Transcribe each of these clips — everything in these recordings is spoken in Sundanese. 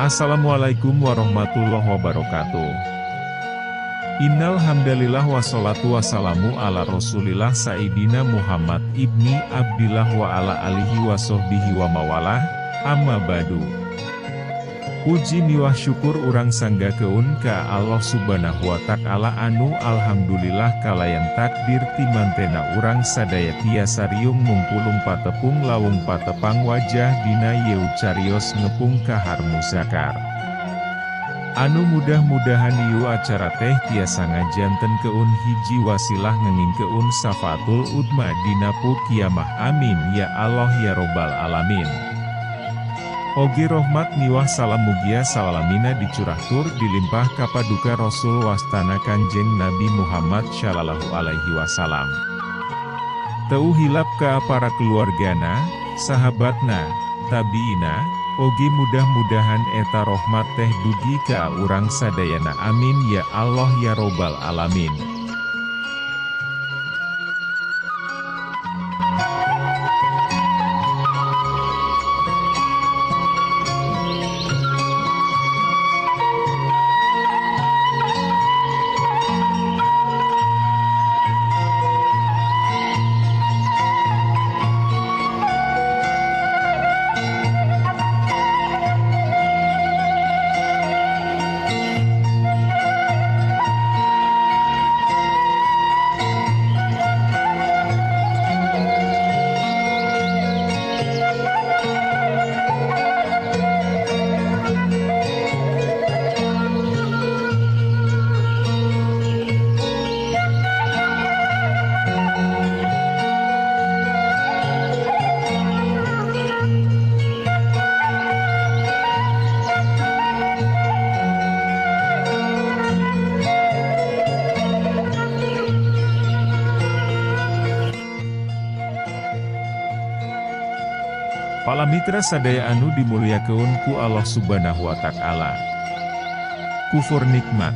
Assalamualaikum warahmatullahi wabarakatuh. Innal hamdalillah wassalatu wassalamu ala rasulillah Sayyidina Muhammad ibni Abdillah wa ala alihi wa sahbihi wa mawalah, amma ba'du. Puji miwah syukur urang sanggakeun ka Allah subhanahu wa ta'ala anu alhamdulillah kalayan takdir timantena urang sadaya tiasa riung mungpulung patepung lawung patepang wajah dina yeu carios ngepung kahar muzakar. Anu mudah-mudahan ieu acara teh tiasa ngajantenkeun hiji wasilah ngengingkeun safaatul udma dina kiamah, amin ya Allah ya robbal alamin. Oge rohmat miwah salam mugia salalamina dicurahtur dilimpah kapaduka Rasul wastana Kanjeng Nabi Muhammad shallallahu alaihi wasallam. Teu hilap ka para keluargana, sahabatna, tabiina, oge mudah-mudahan eta rohmat teh dugi ka urang sadayana, amin ya Allah ya robbal alamin. Palamitra sadaya anu dimuliakeun ku Allah subhanahu wa ta'ala. Kufur nikmat.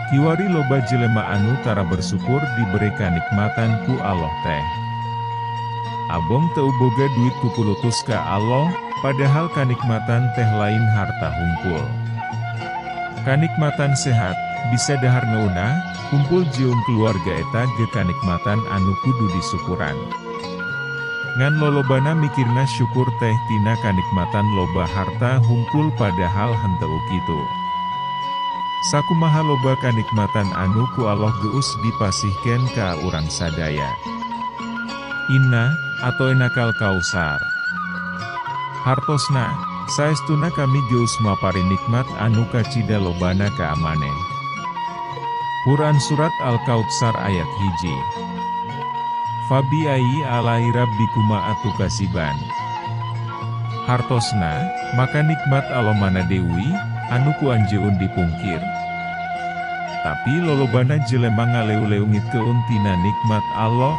Kiwari loba jelema anu tara bersyukur diberi kanikmatan ku Allah teh. Abong teu boga duit kukulutus ka Allah, padahal kanikmatan teh lain harta hungkul. Kanikmatan sehat, bisa dahar ngeunah, kumpul jeung keluarga eta ge kanikmatan anu kudu disukuran. Ngan lolobana mikirna syukur teh tina kanikmatan loba harta hungkul padahal henteu kitu. Sakumaha loba kanikmatan anu ku Allah geus dipasihkeun ka urang sadaya. Inna, atau enakal kausar. Hartosna, saestuna kami geus mapari nikmat anu kacida lobana ka amaneh. Quran Surat Al-Kautsar ayat 1. Fabi ayyi alai rabbikuma atukasiban. Hartosna, maka nikmat Allah mana deui, anu ku anjeun dipungkir. Tapi lolobana jelema ngaleu-leungitkeun tina nikmat Allah,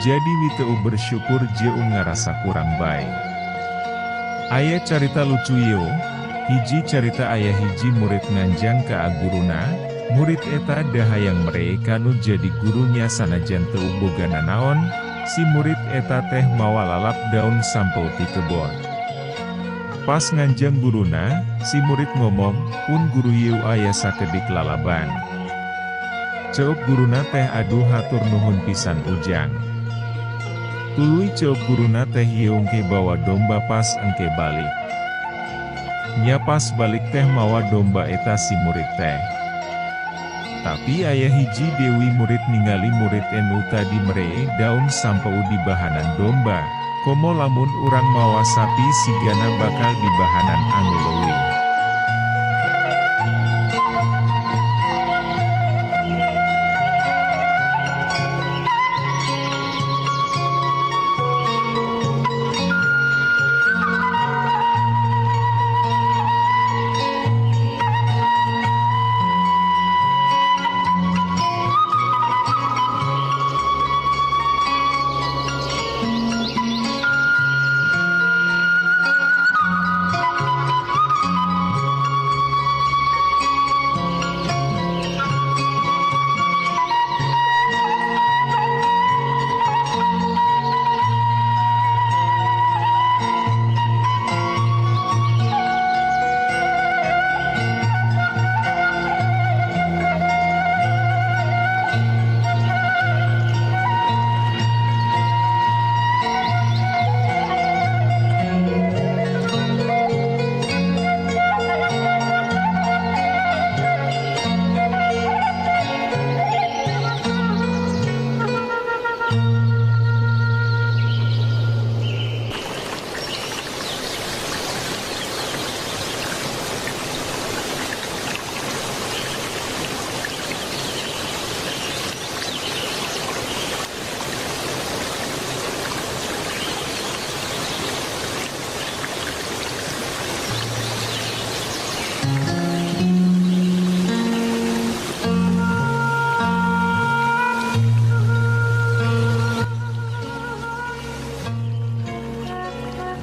jadi witeu bersyukur jeung ngarasa kurang bae. Aya carita lucu yeu, hiji carita aya hiji murid nganjang ka guruna. Murid eta dahayang mereka nu jadi gurunya sanajan teu boga nanaon, si murid eta teh mawa lalap daun sampeu ti kebon. Pas nganjang guruna, si murid ngomong, "Pun guru yeu aya sakedik lalaban." Ceuk guruna teh aduh hatur nuhun pisan ujang. Tuluy ceuk guruna teh yeu engke bawa domba pas engke balik. Nya pas balik teh mawa domba eta si murid teh. Tapi ayah hiji dewi murid ningali murid enu tadi meree daun sampeu di bahanan domba, komo lamun urang mawa sapi sigana bakal di bahanan anu leuwih.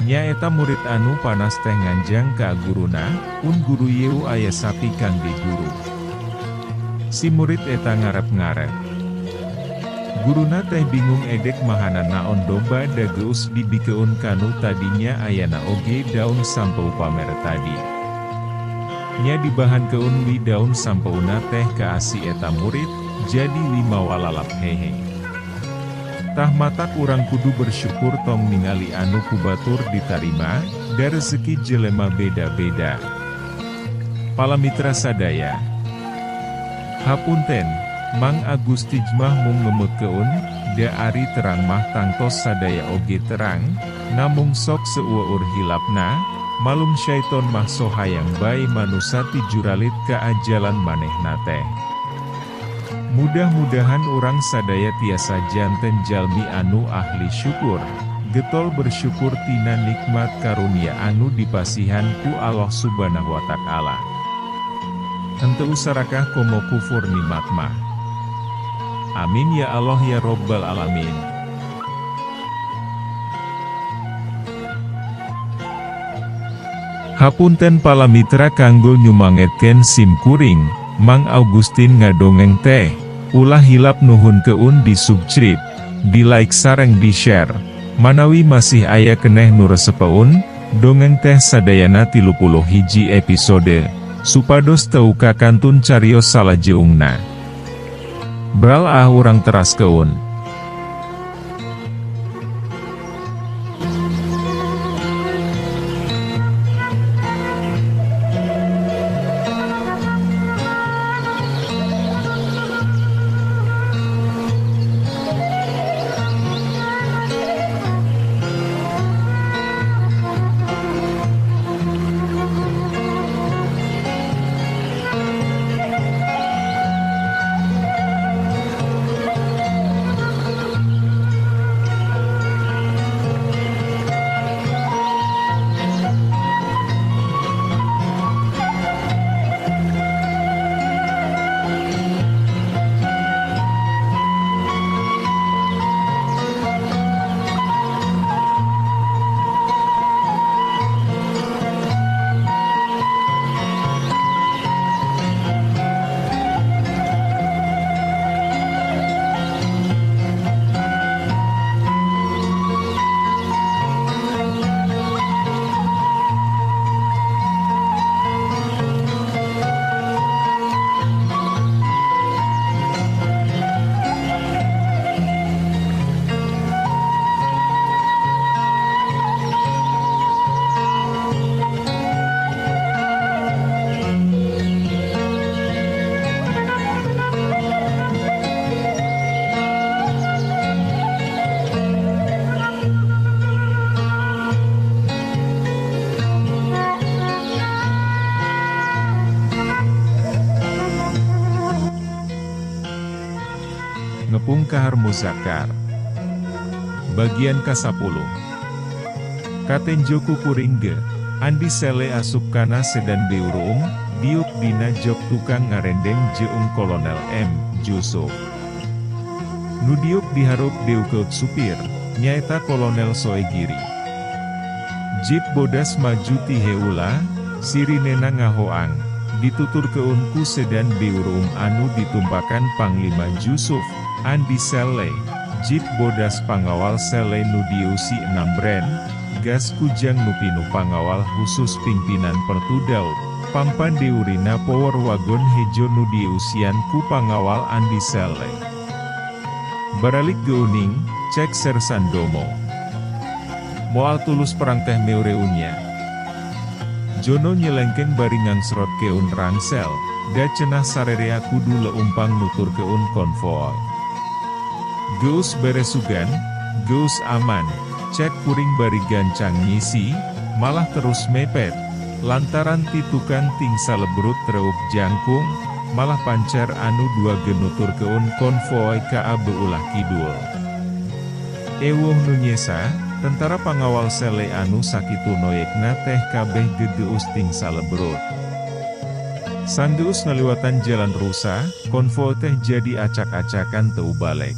Nyaeta murid anu panas teh nganjang ka guruna, "Un guru yeu aya sapi kangge guru." Si murid eta ngarep-ngarep. Guruna teh bingung edek mahana naon domba da geus dibikeun kanu tadinya ayana oge daun sampeu pamere tadi. Nya dibahankeun wi daun sampeuna teh ka asi eta murid, jadi lima walalap hehe. Tah matak urang kudu bersyukur tong ningali anu kubatur ditarima, da rezeki jelema beda-beda. Palamitra sadaya. Hapunten, Mang Agustin mah mung ngemutkeun, da ari terang mah tangtos sadaya oge terang, namung sok seueur hilapna, malum syaiton mah sohayang bae manusa ti juralit ka ajalan manehna teh. Mudah-mudahan urang sadaya tiasa janten jalmi anu ahli syukur, getol bersyukur tina nikmat karunia anu dipasihan ku Allah Subhanahu wa Ta'ala. Henteu sarakah komo kufur nikmat mah. Amin ya Allah ya Robbal Alamin. Hapunten palamitra kanggo nyumangetkeun sim kuring, Mang Augustin ngadongeng teh, ulah hilap nuhunkeun di subscribe, di like sareng di share. Manawi masih aya keneh nu resepeun, dongeng teh sadayana 31 episode, supados teu kakantun carios salajeungna. Bral ah urang teraskeun. Ngepung Kahar Muzakkar. Bagian ka-10. Katenjo kukuring ge, Andi Sele asup kana sedan beureum, diuk dina jok tukang ngarendeng jeung Kolonel M. Jusuf. Nu diuk diharup deukeut supir, nyaeta Kolonel Soegiri. Jeep bodas maju ti heula, sirinena ngahoang, dituturkeun ku sedan beureum anu ditumpakan Panglima Jusuf, Andi Sele, Jeep bodas pangawal Sele nu dieusi 6 brand, gas kujang nu pinuh pangawal khusus pimpinan Pertu Daud, pampandeurina power wagon hejo nu dieusian ku pangawal Andi Sele. Baralik geuning, cek Sersan Domo. Moal tulus perang teh meureunya. Jono nyelengkeng bari ngangsrot keun rangsel, da cenah sarerea kudu leumpang nuturkeun konvoy. Geus beresugan, geus aman, cek kuring bari gancang ngisi, malah terus mepet, lantaran ti tukang ting salebrut treup jangkung, malah pancar anu dua genuturkeun konvoy ka beulah kidul. Ewuh nu nyesa, tentara pangawal Sele anu sakitu noyekna teh kabeh gegeus ting salebrut. Sanggeus ngaliwatan jalan rusa, konvoy teh jadi acak-acakan teu balek.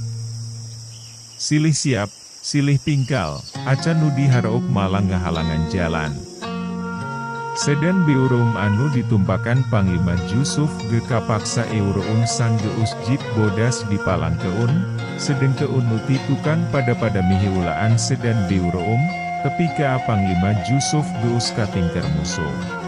Silih siap, silih pingkal, acan nu dihareup malah ngahalangan jalan. Sedan beureum anu ditumpakan Panglima Jusuf ge kapaksa eureun sanggeus jeep bodas dipalangkeun, sedengkeun nu ti tukang pada-pada miheulaan sedan beureum, tepi ka Panglima Jusuf geus katingker musuh.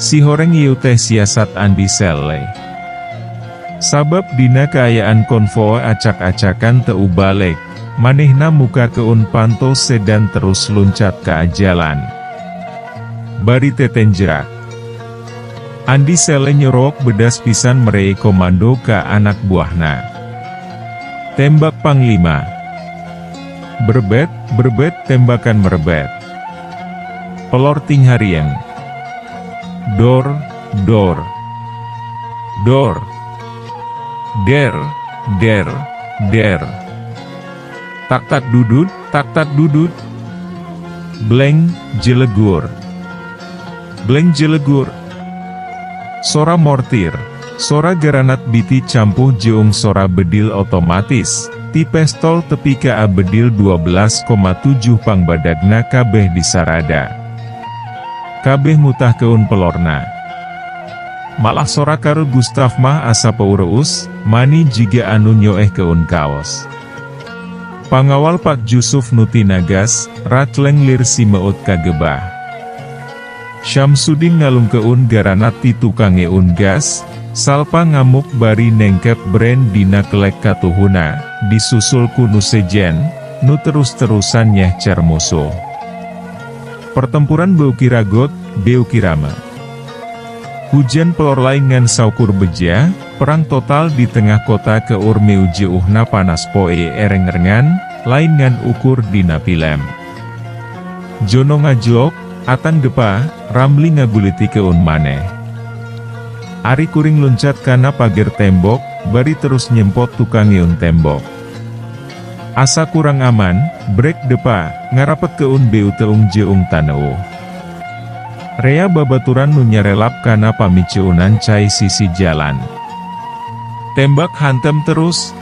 Si horeng ieu teh siasat Andi Selle. Sabab dina kaayaan konvoy acak-acakan teu balek, manehna muka keun panto sedan terus luncat ka jalan. Bari tetenjrak. Andi Selle nyorok bedas pisan merei komando ka anak buahna. Tembak Panglima. Berbet, berbet tembakan merebet. Pelor tingharieng. Dor, dor, dor, der, der, der. Tak tak dudut, tak tak dudut. Bleng, jelegur. Bleng jelegur. Sora mortir, sora granat biti campuh jeung sora bedil otomatis, ti pestol tepi ka bedil 12,7 pangbadagna kabeh disarada. Kabeh mutahkeun pelorna. Malah sora Karl Gustav mah asa peureus, mani jiga anu nyoehkeun kaos. Pangawal Pak Jusuf nu tinagas, racleng lir simeut kagebah. Syamsudin ngalungkeun garanat ti tukangeun gas, salpa ngamuk bari nengkep brand dina kelek katuhuna, disusul ku nu sejen, nu terus-terusan nyehcer musuh. Pertempuran beuki ragot, beuki rame. Hujan pelor lain ngan saukur beja, perang total di tengah kota keur meujeuhna panas poe ereng-rengan, lain ngan ukur dina pilem. Jono ngajlok, Atang depa, Ramli ngagulitikeun maneh. Ari kuring loncat kana pager tembok, bari terus nyempot tukangeun tembok. Asa kurang aman, brek depa, ngarapetkeun beu teung jeung taneuh. Rea babaturan nu nyarelap kana pamiceunan cai sisi jalan. Tembak hantem terus.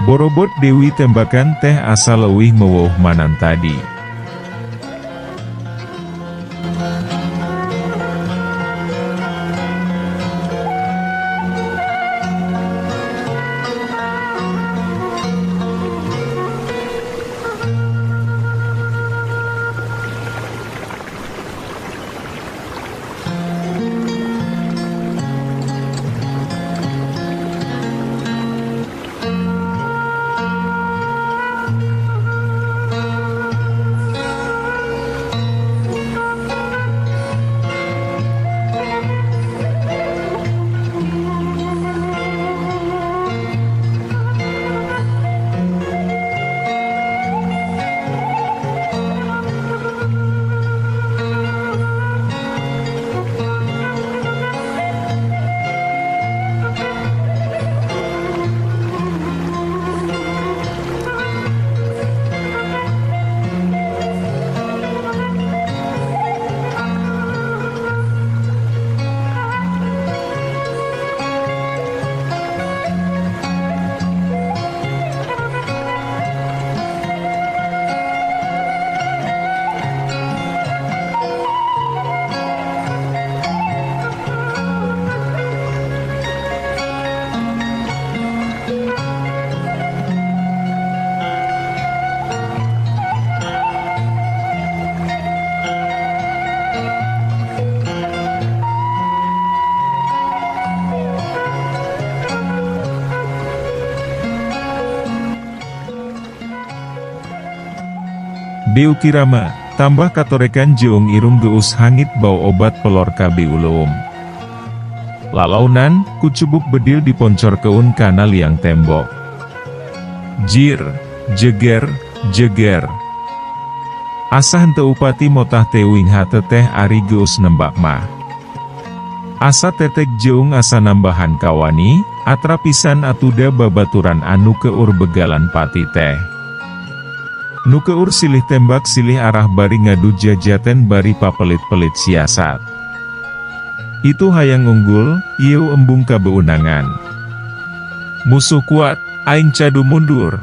Borobot deui tembakan teh asa leuwih meweuh manan tadi. Beu kirama, tambah katorekan jeung irung geus hangit bau obat pelor ka beuleum. Lalaunan, kucubuk bedil diponcorkeun kana liang tembok. Jir, jeger, jeger. Asa henteu upati motah teuing hate teh ari geus nembak mah. Asa tetek jeung asa nambahan kawani, atra pisan atuda babaturan anu keur begalan pati teh. Nu keur silih tembak silih arah bari ngadu jajaten bari papelit-pelit siasat. Itu hayang unggul, ieu embung kabeunangan. Musuh kuat, aing cadu mundur.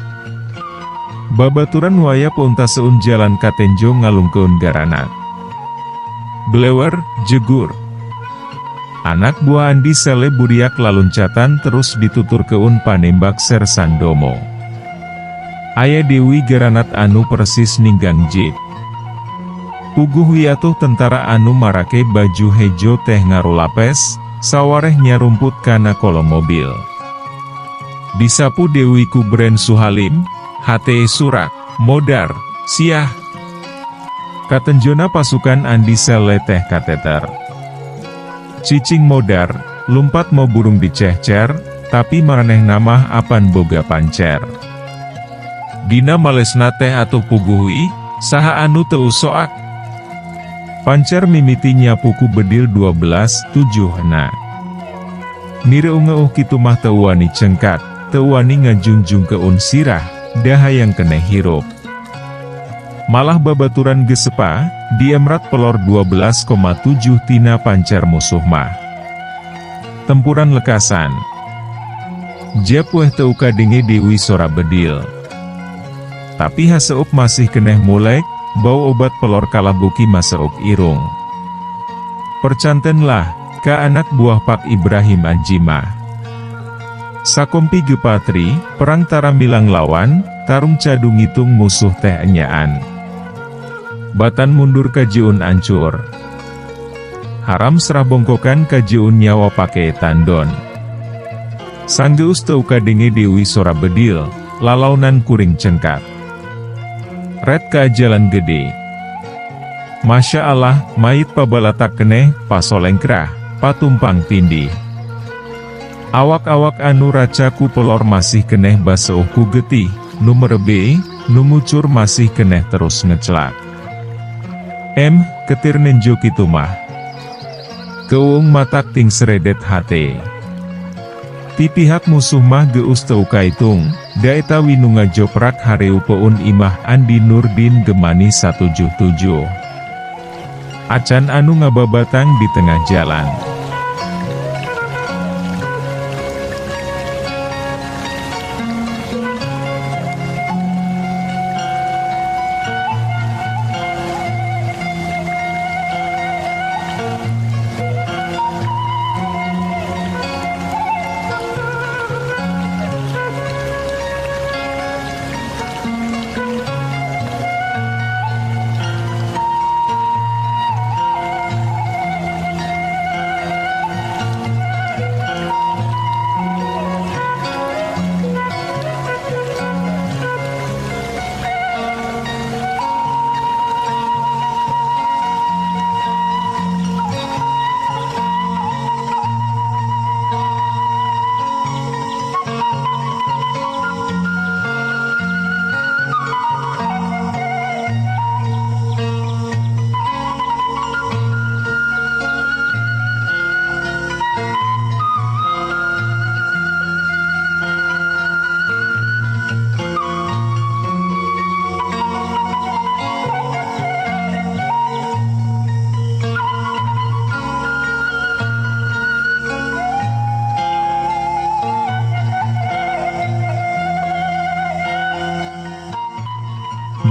Babaturan wayap untaseun jalan katenjo ngalungkeun garanat. Blewer, jegur. Anak buah Andi Sele buriak laluncatan terus dituturkeun panembak Sersan Domo. Aya deui garanat anu persis ninggang jeep. Puguh wi atuh tentara anu marake baju hejo teh ngarulapes, sawareh nyarumput kana kolong mobil. Disapu deui ku Bren Suhalim, hate surak, modar, siah. Katenjona pasukan Andi Sele teh kateter. Cicing modar, lumpat mo burung dicehcer, tapi maranehna mah apan boga pancer. Dina malesna teh atuh puguh wi, saha anu teu soak? Pancer mimiti nyapu ku bedil 12 7 na. Nireungeuh kitu mah teu wani cengkat, teu wani ngajungjungkeun sirah, da hayang keneh hirup. Malah babaturan geus sepa, diemrat pelor 12,7 tina pancer musuh mah. Tempuran lekasan. Jep weh teu kadenge deui sora bedil. Tapi haseup masih keneh mulek, bau obat pelor kalabuki maseup irung. Percanten lah, ka anak buah Pak Ibrahim Anjimah. Sakompi Gepatri, perang tara milang lawan, tarung cadu ngitung musuh teh enyaan. Batan mundur kajeun ancur. Haram serah bongkokan kajeun nyawa pake tandon. Sanggeus teu kadenge deui sora bedil, lalaunan kuring cengkat. Ret ka jalan gede. Masya Allah, mayit pabalatak keneh, pasolengkrah, patumpang tindih. Awak-awak anu raca ku pelor masih keneh baseuh ku getih, nu merebe, nu ngucur masih keneh terus ngeclak. Em, ketir nenjo kitu mah. Keung matak ting seredet hate. Ti pihak musuh mah geus teu kaitung, da eta wi nu ngajoprak hareupeun imah Andi Nurdin Gemani 177. Acan anu ngababatang di tengah jalan.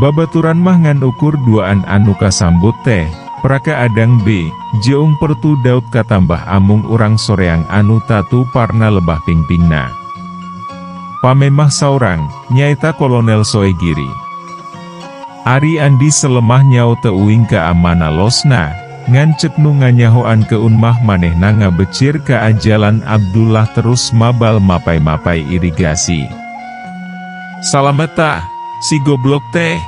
Babaturan mah ngan ukur duaan anu kasambut teh, Praka Adang B, Jeung Pertu Daud katambah amung urang soreang anu tatu parna lebah pingpingna. Pamemah saurang, nyaeta Kolonel Soegiri. Ari Andi selemah nyao teu uing ka amana losna, ngan cek nu nganyahoan keun mah manehna ngabecir ka ajalan Abdullah terus mabal mapai-mapai irigasi. Salamet tah, si goblok teh.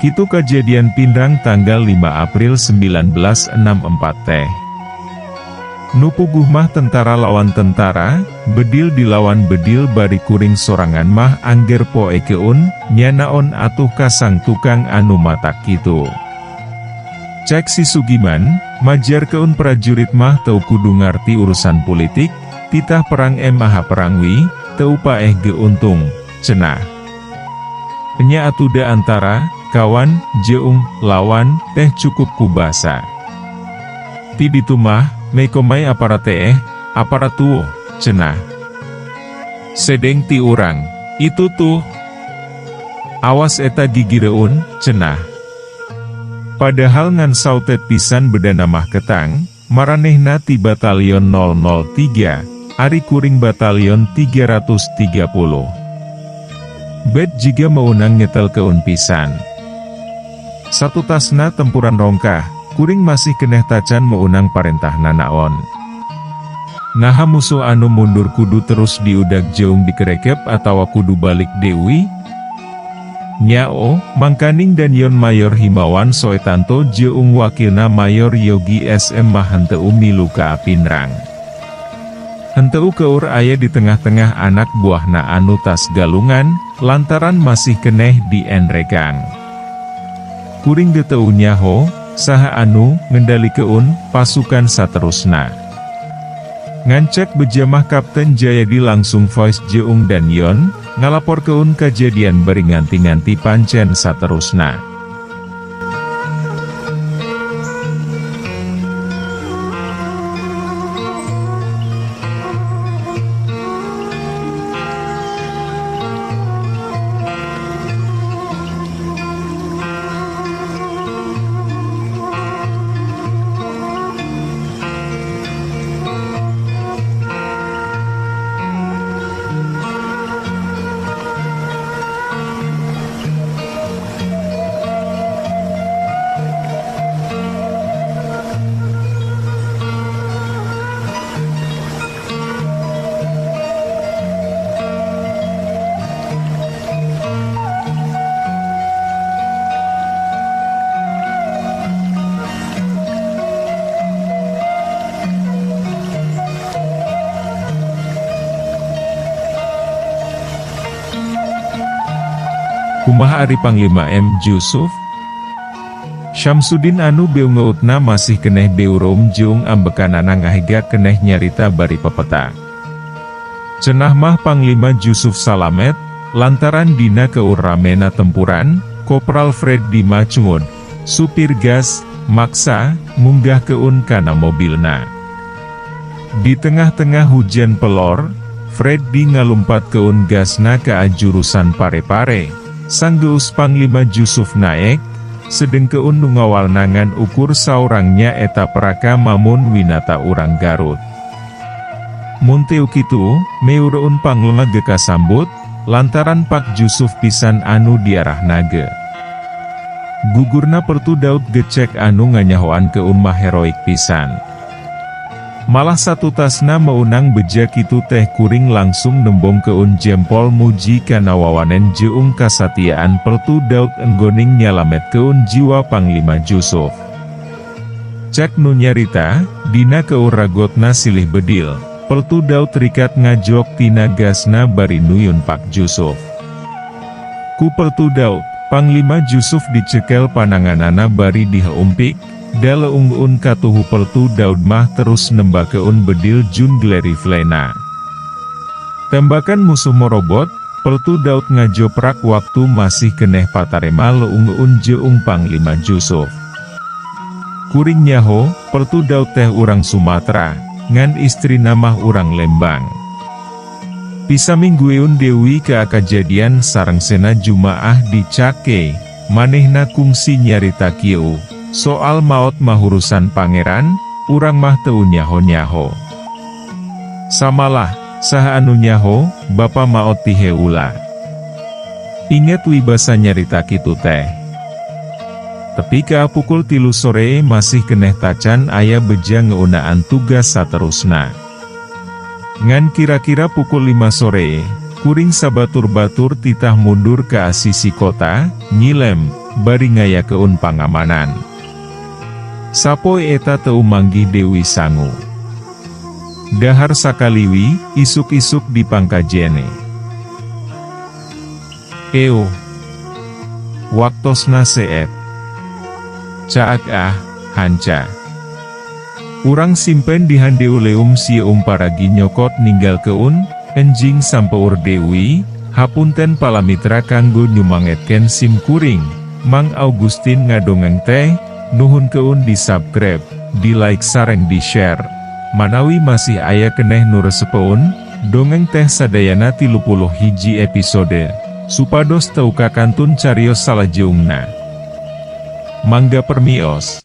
Kitu kejadian Pinrang tanggal 5 April 1964 teh. Nu puguh mah tentara lawan tentara, bedil dilawan bedil bari kuring sorangan mah angger poekeun, nyanaon atuh kasang tukang anu matak kitu. Cek si Sugiman, majarkeun prajurit mah teu kudu ngarti urusan pulitik, titah perang mah perangwi, teu paeh ge untung, cenah. Nya atuda antara, kawan, jeung, lawan, teh cukup ku basa. Ti ditu mah, mekomai aparat teh, aparat tuh, cenah. Sedeng ti urang, itu tuh. Awas eta gigireun, cenah. Padahal ngan sautet pisan bedana mah ketang, maranehna ti batalion 003, ari kuring batalion 330. Bet jiga meunang nyetelkeun pisan. Satutasna tempuran rongkah, kuring masih keneh tacan meunang parentah nanaon. Naha musuh anu mundur kudu terus diudag jeung dikerekep atawa kudu balik deui? Nyao, mangkaning Danyon Mayor Himawan Soetanto jeung wakilna Mayor Yogi SM mah henteu milu ka Pinrang. Henteu keur aya di tengah-tengah anak buahna anu tas galungan, lantaran masih keneh di Enrekang. Kuring ge teu nyaho, saha anu ngendalikeun pasukan saterusna. Ngancek bejamah Kapten Jayadi langsung voice jeung Danyon, ngalaporkeun kajadian bari nganti-nganti pancen saterusna. Kumaha ari Panglima M. Jusuf? Syamsuddin anu beungeutna masih keneh beureum jeung ambekanana ngahega keneh nyarita bari pepeta. Cenah mah Panglima Jusuf salamet, lantaran dina keur ramena tempuran, Kopral Freddy Machmud, supir gas, maksa, munggahkeun kana mobilna. Di tengah-tengah hujan pelor, Freddy ngalumpatkeun gasna ka jurusan Parepare. Sanggeus Panglima Jusuf naek, sedengkeun nu ngawal nangan ukur saurang nyaeta Praka Mamun Winata urang Garut. Mun teu kitu, meureun Panglima ge kasambut, lantaran Pak Jusuf pisan anu diarahna ge. Gugurna Pertu Daud gecek anu nganyahoan keun mah heroik pisan. Malah satutasna meunang beja kitu teh kuring langsung nembongkeun jempol muji kana wawanen jeung kasatiaan Pertu Daud enggoning nyalametkeun jiwa Panglima Jusuf. Cek nu nyarita, dina keur ragotna silih bedil, Peltu Daud rikat ngajok tina gasna bari nuyun Pak Jusuf. Ku Peltu Daud, Panglima Jusuf dicekel pananganana bari diheumpik, daleunggeun katuhu Peltu Daud mah terus nembakeun bedil jungler riflena. Tembakan musuh morobot, Peltu Daud ngajoprak waktu masih keneh patarema leunggeun jeung Panglima Jusuf. Kuring nyaho, Peltu Daud teh urang Sumatera, ngan istri namah urang Lembang. Bisa minggueun deui ka kajadian sareng sena Jumaah di Cake, manehna kungsi nyarita kieu, soal maot mahurusan pangeran, urang mah teu nyaho-nyaho. Samalah, saha anu nyaho, bapa maot ti heula. Inget wibasa nyarita kitu teh. Tepi ka pukul 3 sore masih keneh tacan aya beja ngeunaan tugas saterusna. Ngan kira-kira pukul 5 sore, kuring sabatur-batur titah mundur ke asisi kota, nyilem, bari ngayakeun pangamanan. Sapoe eta teu manggih Dewi Sangu. Dahar sakaliwi, isuk-isuk dipangkajene. Ewuh. Waktosna seep. Caag ah, hanca. Urang simpen di handeuleum sieum paragi nyokot ninggalkeun, enjing sampeur deui, hapunten palamitra kanggo nyumangetkeun sim kuring, Mang Augustin ngadongeng teh, nuhunkeun di subscribe, di like sareng di share. Manawi masih aya keneh nu resepeun, dongeng teh sadayana 31 episode, supados teu kakantun carios salajeungna. Mangga permios.